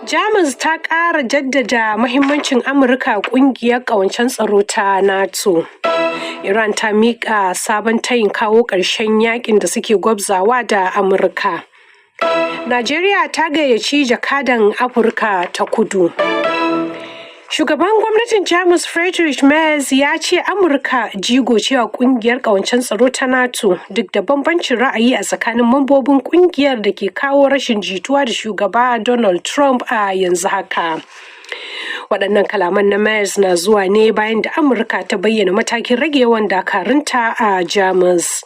Jamus ta ƙara jaddada mahimmancin Amurka ƙungiyar ƙawancen tsaro ta NATO. Iran ta miƙa sabon tayin kawo ƙarshen yakin da suke gwabzawa da Amurka. Najeriya ta gayyaci jakadan Afirka ta Kudu. Shugaban gwamnatin Jamus Friedrich Merz ya ce Amurka jigo ce a kungiyar kawancen tsaro ta NATO, duk da bambancin ra'ayi a tsakanin mambobin kungiyar da ke kawo rashin jituwa da shugaba Donald Trump a yanzu haka. Waɗannan kalaman na Merz na zuwa ne bayan da Amurka ta bayyana matakin rage yawan dakarunta a Jamus.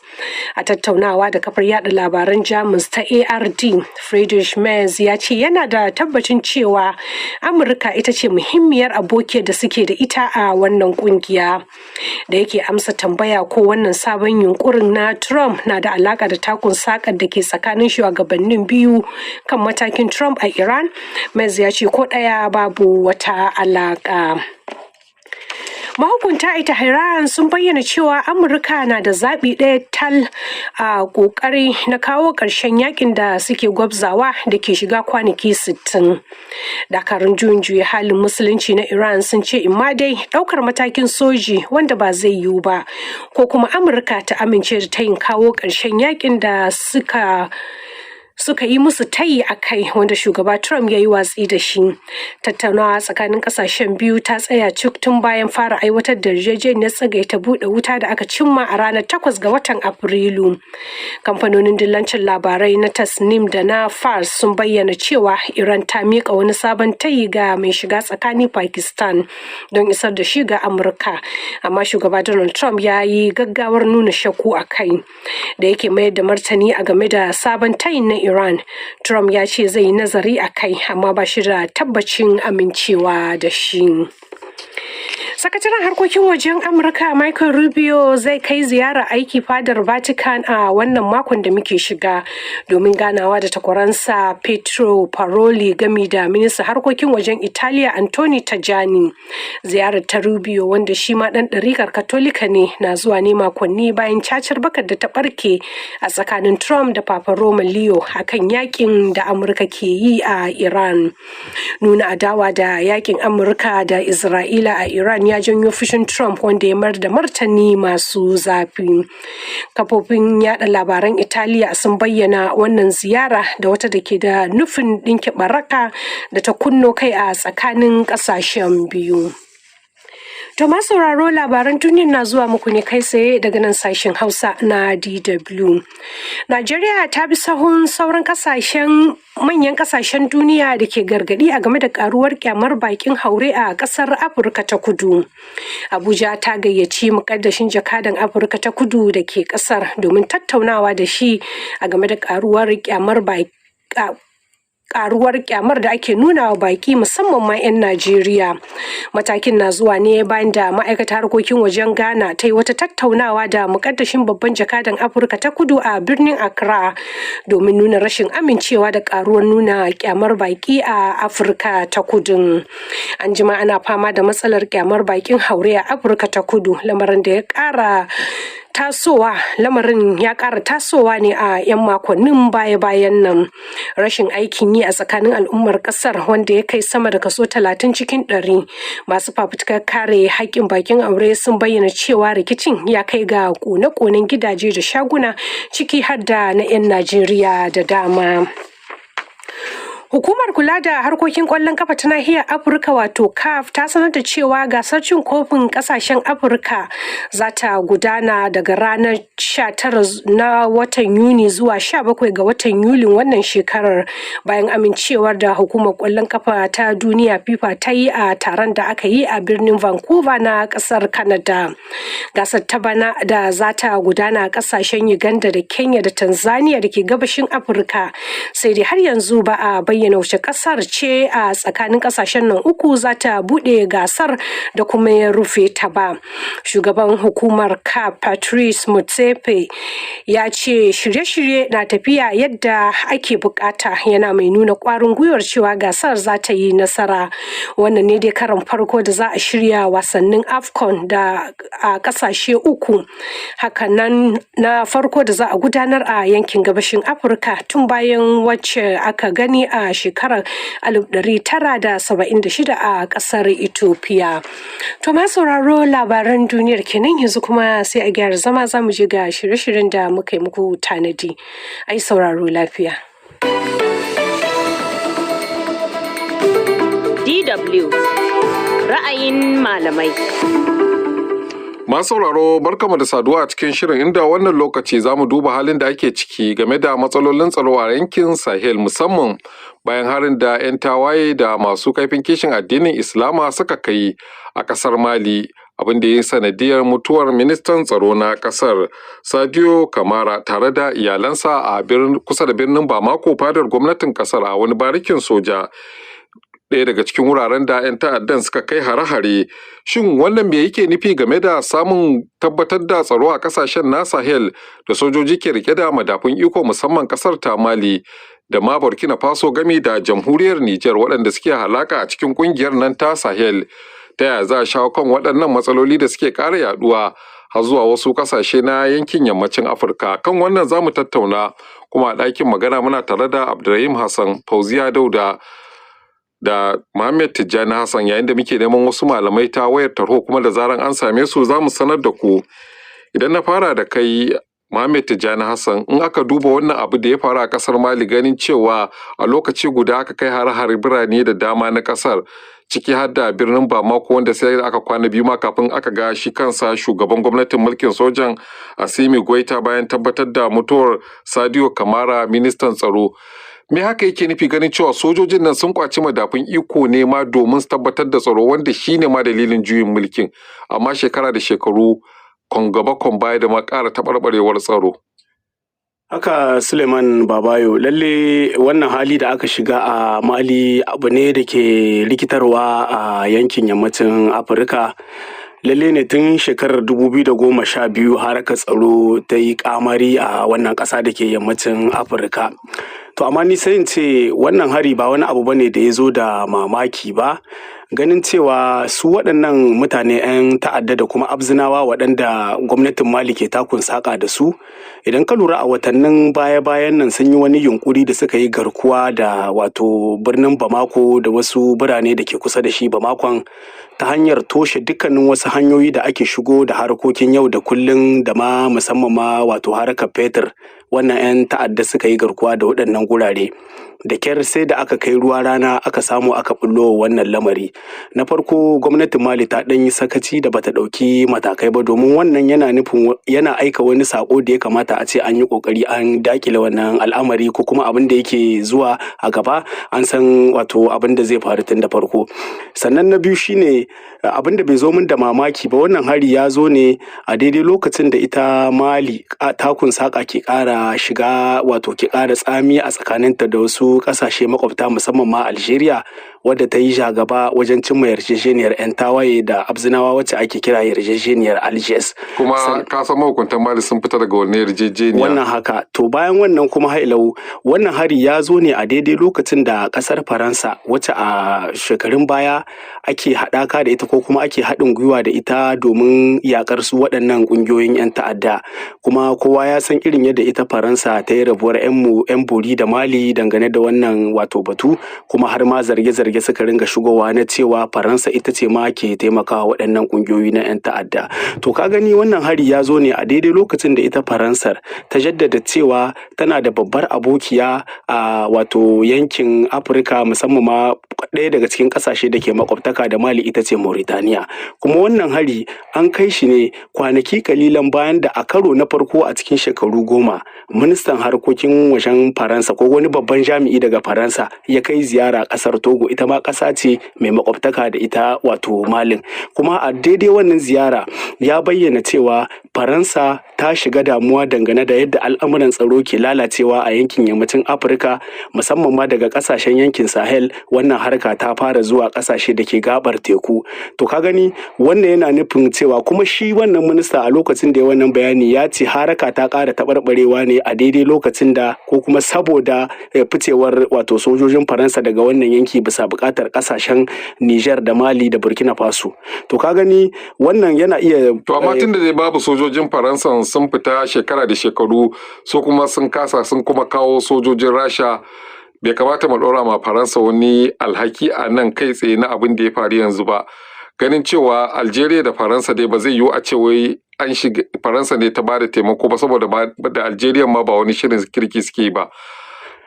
A tattaunawa da kafar yada labaran Jamus ta ARD, Friedrich Merz ya ce yana da tabbacin cewa Amurka ita ce muhimmiyar abokiyar da suke da ita a wannan kungiya. Da yake amsa tambaya ko wannan sabon yunkurin na Trump na da alaka da takun sakar da ke tsakanin shugabannin biyu kan matakin Trump a Iran, Merz ya ce ko ɗaya babu wata alaka. Mahukunta a Tehran sun bayyana cewa Amurka na da zaɓi ɗaya tal a ƙoƙari na kawo ƙarshen yakin da suke gwabzawa da ke shiga kwanaki 60. Dakarun juyin juya halin Musulunci na Iran sun ce imma dai ɗaukar matakin soji, wanda ba zai yiwu ba, ko kuma Amurka ta amince da tayin kawo ƙarshen yakin da suka yi musu tayi a kai, wanda shugaba Trump ya yi watsi da shi. Tattaunawa tsakanin kasashen biyu ta tsaya cik tun bayan fara aiwatar da yarjejeniyar tsagaita buɗe wuta da aka cimma a ranar 8 ga watan Afrilu. Kamfanonin dillancin labarai na Tasnim da na Fars sun bayyana cewa Iran ta miƙa wani sabon tayi ga mai shiga tsakani Pakistan don isar da shi ga Amurka. Amma shugaba Donald Trump ya yi gaggawar nuna shakku a kai. Da yake mayar da martani a game da sabon tayin na Iran, Trump ya ce zai yi nazari a kai, amma ba shi da tabbacin amincewa da shi. Sakataren harkokin wajen Amurka Michael Rubio zai kai ziyara aiki fadar Vatican a wannan makon da muke shiga domin ganawa da takwaransa Pietro Parolin, gami da ministan harkokin wajen Italiya Antonio Tajani. Ziyarar ta Rubio, wanda shi ma ɗan ɗarikar Katolika ne, na zuwa ne makonni bayan cacar bakar da ta ɓarke a tsakanin Trump da Papa Roma Leo akan yakin da Amurka ke yi a Iran. Nuna adawa da yakin Amurka da Isra'ila a Iran ya janyo fushin Trump, wanda ya mayar da martani masu zafi. Kafofin yada labaran Italiya sun bayyana wannan ziyara da wata da ke da nufin ɗinke baraka da ta kunno kai a tsakanin ƙasashen biyu. To, masu sauraro, labaran duniyar na zuwa muku ne kai tsaye daga nan sashen Hausa na DW. Najeriya ta bi sahun sauran kasashen manyan kasashen duniya da ke gargadi a game da karuwar kyamar bakin haure a kasar Afirka ta Kudu. Abuja ta gayyaci mukaddashin jakadan Afirka ta Kudu da ke kasar domin tattaunawa da shi a game da karuwar kyamar da ake nuna wa baki, musamman ma 'yan Najeriya. Matakin na zuwa ne bayan da ma'aikatar harkokin wajen Ghana ta yi wata tattaunawa da mukaddashin babban jakadan Afirka ta Kudu a birnin Accra domin nuna rashin amincewa da karuwar nuna kyamar baki a Afirka ta Kudu. An jima ana fama da matsalar kyamar bakin haure a Afirka ta Kudu, lamarin ya ƙara tasowa ne a 'yan makonnin baya-bayan nan. Rashin aikin yi a tsakanin al'ummar ƙasar, wanda ya kai sama da kaso 30%. Masu fafutukar kare haƙƙin bakin haure sun bayyana cewa rikicin ya kai ga kone-konen gidaje da shaguna, ciki har da na 'yan Najeriya da dama. Hukumar kula da harkokin ƙwallon kafa ta nahiyar Afirka, wato CAF, ta sanar da cewa gasar cin kofin ƙasashen Afirka za ta gudana daga ranar 19 na watan Yuni zuwa 17 ga watan Yulin wannan shekarar, bayan amincewar da hukumar ƙwallon kafa ta duniya FIFA ta yi a taron da aka yi a birnin Vancouver na ƙasar Canada. Gasar ta bana da za ta gudana a ƙasashen Uganda da Kenya da Tanzania da ke gabashin Afirka, sai dai har yanzu ba a bayyana wace kasar ce a tsakanin kasashen nan uku za ta bude gasar da kuma ya rufe ta ba. Shugaban hukumar CAF Patrice Motsepe ya ce shirye-shirye na tafiya yadda ake bukata, yana mai nuna kwarin gwiwar cewa gasar za ta yi nasara. Wannan ne dai karon farko da za a shirya wasannin AFCON da a kasashe uku, hakanan na farko da za a gudanar a yankin gabashin Afirka tun bayan wacce aka gani a a shekarar 1976 a kasar Ethiopia. To ma sauraro, labaran duniyar kenan. Yanzu kuma sai a gyara zama, za mu je ga shirye-shiryen da muka yi muku tanadi. Ai sauraro lafiya. DW ra'ayin malamai. Masu sauraro, barkamu da saduwa a cikin shirin, inda wannan lokaci za mu duba halin da ake ciki game da matsalolin tsaro a yankin Sahel, musamman bayan harin da 'yan tawaye da masu kaifin kishin addinin Islama suka kai a ƙasar Mali, abin da ya yi sanadiyar mutuwar ministan tsaro na ƙasar Sadio Kamara tare da iyalansa a kusa da birnin Bamako, fadar gwamnatin ƙasar, a wani barikin soja, ɗaya daga cikin wuraren da 'yan ta'addan suka kai hare-hare. Shin wannan me yake nufi game da samun tabbatar da tsaro a ƙasashen na Sahel da sojoji ke rike da madafun iko, musamman ƙasar ta Mali da ma Burkina Faso gami da Jamhuriyar Nijar, waɗanda suke halaka a cikin ƙungiyar nan ta Sahel? Ta yaya za a shawo kan waɗannan matsaloli da suke ƙara yaɗuwa har zuwa wasu ƙasashe na yankin yammacin Afirka? Kan wannan za mu tattauna, kuma a ɗakin magana muna tare da Abdulrahim Hassan, Fauziya Dauda da Muhammad Tijjani Hassan, yayin da muke neman wasu malamai ta wayar tarho, kuma da zaran an same su za mu sanar da ku. Idan na fara da kai, Muhammad Tijjani Hassan, in aka duba wannan abu da ya faru a kasar Mali, ganin cewa a lokaci guda aka kai hare-hare birane da dama na kasar, ciki har da birnin Bamako, wanda sai aka kwana 2 ma kafin aka ga shi kansa shugaban gwamnatin mulkin sojan Assimi Goita bayan tabbatar da mutuwar Sadio Kamara, ministan tsaro. Me haka yake nufi, ganin cewa sojojin nan sun kwaci madafun iko ne ma domin su tabbatar da tsaro, wanda shine ma dalilin juyin mulkin, amma shekara da shekaru kon gaba kon baya da ma ƙara taɓarɓarewar tsaro? Haka, Suleiman Babayo, lalle wannan hali da aka shiga a Mali abu ne da ke rikitarwa a yankin yammacin Afirka. Lalle ne, tun shekarar 2012 harkar tsaro ta yi kamari a wannan ƙasa da ke yammacin Afirka. To amma ni sai in ce wannan hari ba wani abu bane da ya zo da mamaki ba. Ganin cewa su waɗannan mutane 'yan ta'adda da kuma abzinawa waɗanda gwamnatin Mali ke takun saƙa da su, idan ka lura, a watannin baya-bayan nan sun yi wani yunkuri da suka yi garkuwa da wato birnin Bamako da wasu birane da ke kusa da shi Bamakon, ta hanyar toshe dukkanin wasu hanyoyi da ake shigo da harkokin yau da kullun, da ma musamman ma wato harkar fetur. Wannan 'yan ta'adda suka yi garkuwa da waɗannan gurare. Da kyar sai da aka kai ruwa rana aka samu aka bullo wannan lamari. Na farko, gwamnatin Mali ta ɗan yi sakaci da bata ɗauki matakai ba, domin wannan yana nufin yana aika wani sako da ya kamata a ce an yi ƙoƙari an dakile wannan al'amari, ko kuma abin da yake zuwa a gaba an san wato abin da zai faru tun da farko. Sannan na biyu shine abin da bai zo min da mamaki ba, wannan hari ya zo ne a daidai lokacin da ita Mali takun saƙa ke ƙara shiga, wato ke ƙara tsami a tsakaninta da wasu ƙasashe makwabta, musamman ma Algeria, wadda ta yi jagaba wajen cimma yarjejeniyar 'yan tawaye da abzinawa, wacce ake kira yarjejeniyar Algiers. Kuma ka san mahukuntan Mali sun fita daga wannan yarjejeniya. Wannan haka. To bayan wannan kuma hailau, wannan hari ya zo ne a daidai lokacin da kasar Faransa, wacce a shekarun baya ake haɗaka da ita ko kuma ake haɗin gwiwa da ita domin yakar su waɗannan ƙungiyoyin 'yan ta'adda, kuma kowa ya san irin yadda ita Faransa ta yi rabuwar 'yan bori da Mali dangane da wannan wato batu, kuma har ma zarge-zarge suka ringa shigowa na cewa Faransa ita ce ma ke taimakawa waɗannan ƙungiyoyi na 'yan ta'adda. To ka gani, wannan hari ya zo ne a daidai lokacin da ita Faransar ta jaddada cewa tana da babbar abokiya a wato yankin Afirka, musamman ma ɗaya daga cikin ƙasashe da ke makwabtaka da Mali, ita ce Mauritania. Kuma wannan hari an kai shi ne kwanaki kalilan bayan da a karo na farko a cikin shekaru 10 ministan harkokin wajen Faransa ko wani babban jami'i daga Faransa ya kai ziyara ƙasar Togo, ita ma ƙasa ce mai makwabtaka da ita wato Malin. Kuma a daidai wannan ziyara ya bayyana cewa Faransa ta shiga damuwa dangane da yadda al'amuran tsaro ke lalacewa a yankin yammacin Afirka, musamman ma daga ƙasashen yankin Sahel wannan harka ta fara zuwa ƙasashe da ke gabar teku. To ka gani, wannan yana nufin cewa kuma shi wannan minista, a lokacin da ya wannan bayani, ya ce haraka ta ƙara taɓarɓarewa ne a daidai lokacin da ko kuma saboda ficewar wato sojojin Faransa daga wannan yanki bisa buƙatar ƙasashen Niger da Mali da Burkina Faso. To ka gani, wannan yana iya To amma tun da dai babu sojojin Faransa, sun fita shekara da shekaru, su kuma sun kasa, sun kuma kawo sojojin Rasha. Bai kamata mu ɗora ma Faransa wani alhaki a nan kai tsaye na abin da ya faru yanzu ba, ganin cewa Algeria da Faransa dai ba zai yiwu a ce wai an shiga Faransa ne ta ba da taimako ba, saboda da Algeria ma ba wani shirin kirki suke ba.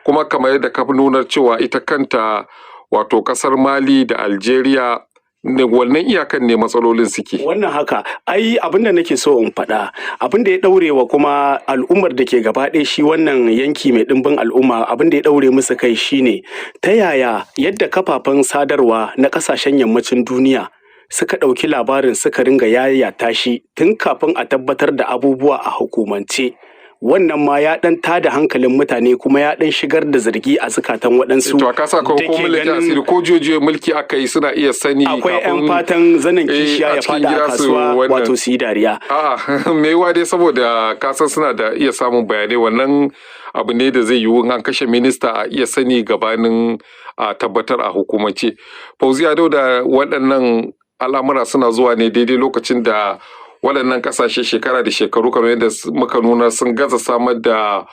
Kuma kamar yadda ka nuna cewa ita kanta, wato kasar Mali da Algeria ne, wannan iyakan ne matsalolin suke. Wannan haka, ai abin da nake so in faɗa, abin da ya ɗaure wa kuma al'ummar da ke gaba ɗaya shi wannan yanki mai ɗimbin al'umma, abin da ya ɗaure musu kai shine ta yaya yadda kafafen sadarwa na ƙasashen yammacin duniya suka ɗauki labarin suka ringa yayata shi tun kafin a tabbatar da abubuwa a hukumance. Wannan ma ya ɗan tada hankalin mutane, kuma ya ɗan shigar da zargi a zukatan waɗansu. To ka sa ko da ko ke mulki ganin asiri ko juye mulki aka yi, suna iya sani akwai 'yan kafin fatan zanen kishiya a ya cikin fada a gida su kasuwa wannan. wato su yi dariya. A'a, me yiwa dai saboda kasan suna da iya samun bayanai. Wannan abu ne da zai yiwu in an kashe minista a iya sani gabanin a tabbatar a hukumance. Fauziya da waɗannan al'amura suna zuwa ne daidai lokacin da waɗannan ƙasashe shekara da shekaru, kamar yadda muka nuna, sun gaza samar da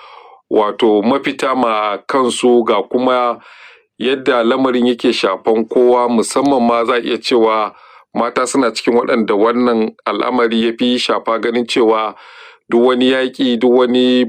wato mafita ma kansu, ga kuma yadda lamarin yake shafan kowa, musamman ma za a iya cewa mata suna cikin waɗanda wannan al'amari ya fi shafa, ganin cewa duk wani yaƙi, duk wani